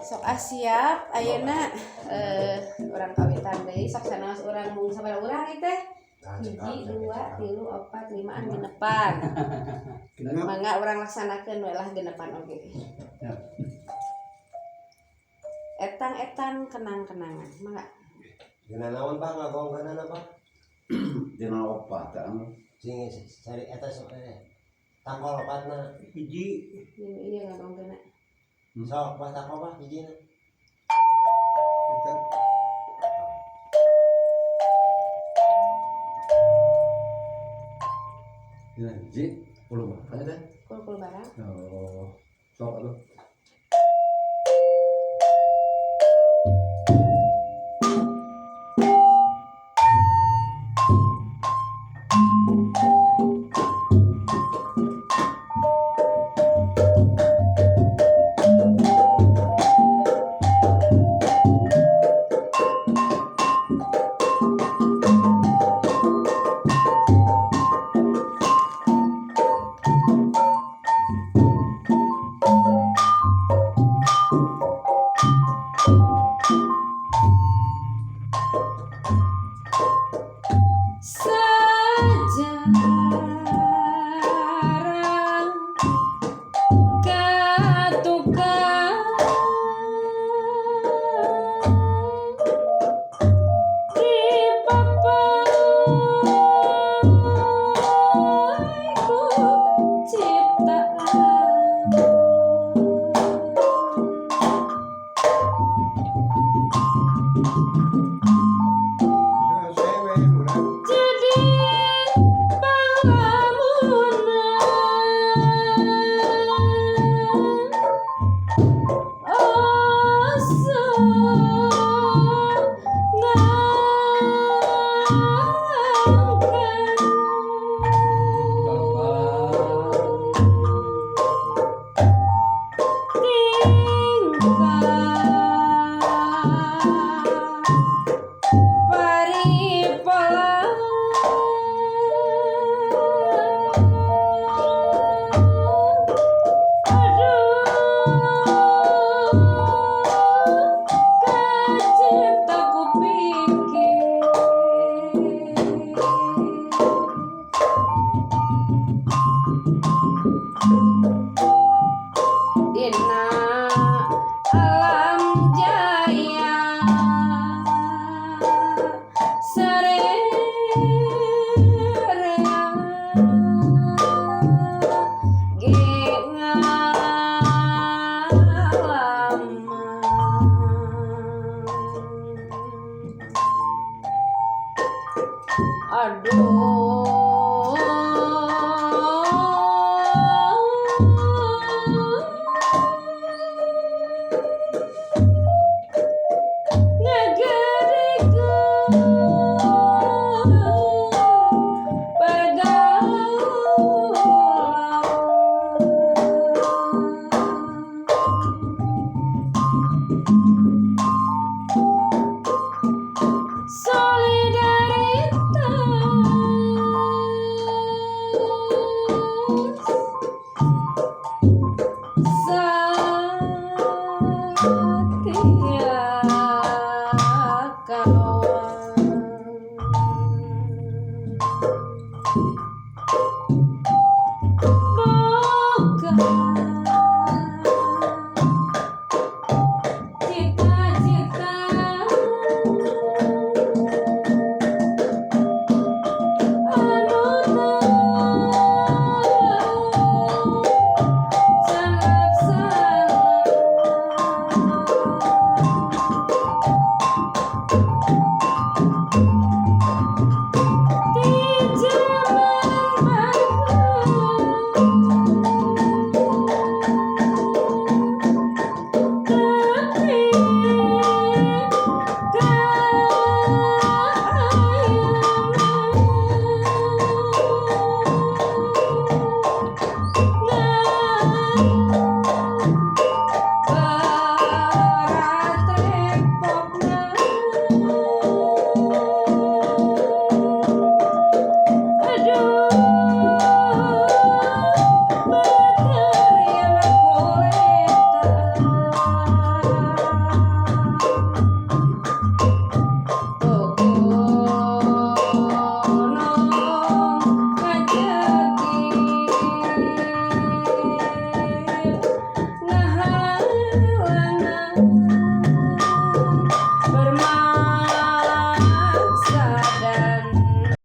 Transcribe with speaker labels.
Speaker 1: Sok ah siap ayeuna urang kawitan deui sok sanaos urang mung sabaraha urang ieu teh? Hiji, dua, tilu, opat, limaan, genepan.
Speaker 2: Genep.
Speaker 1: Mangga urang laksanakeun we lah genepan oge.
Speaker 2: Ya.
Speaker 1: Etang-etan kenang-kenangan. Mangga.
Speaker 3: Dina naon Pak ngagongkeunana Pak?
Speaker 2: Dina opat anu.
Speaker 3: Sing cari eta sok tangkol opatna.
Speaker 2: Hiji.
Speaker 1: Ini iya ngagongkeunna.
Speaker 3: Sok Pak tangkol Pak hijina.
Speaker 2: Eta. Dina hiji, puluh berapa teh?
Speaker 1: Kul-kul barang.
Speaker 2: Oh, sok atuh.
Speaker 1: Sejarah katukang di papaiku ciptaan. Jadi panglamunan asa ngangkang tingkah paripola. Aduh, kacipta ku pikir.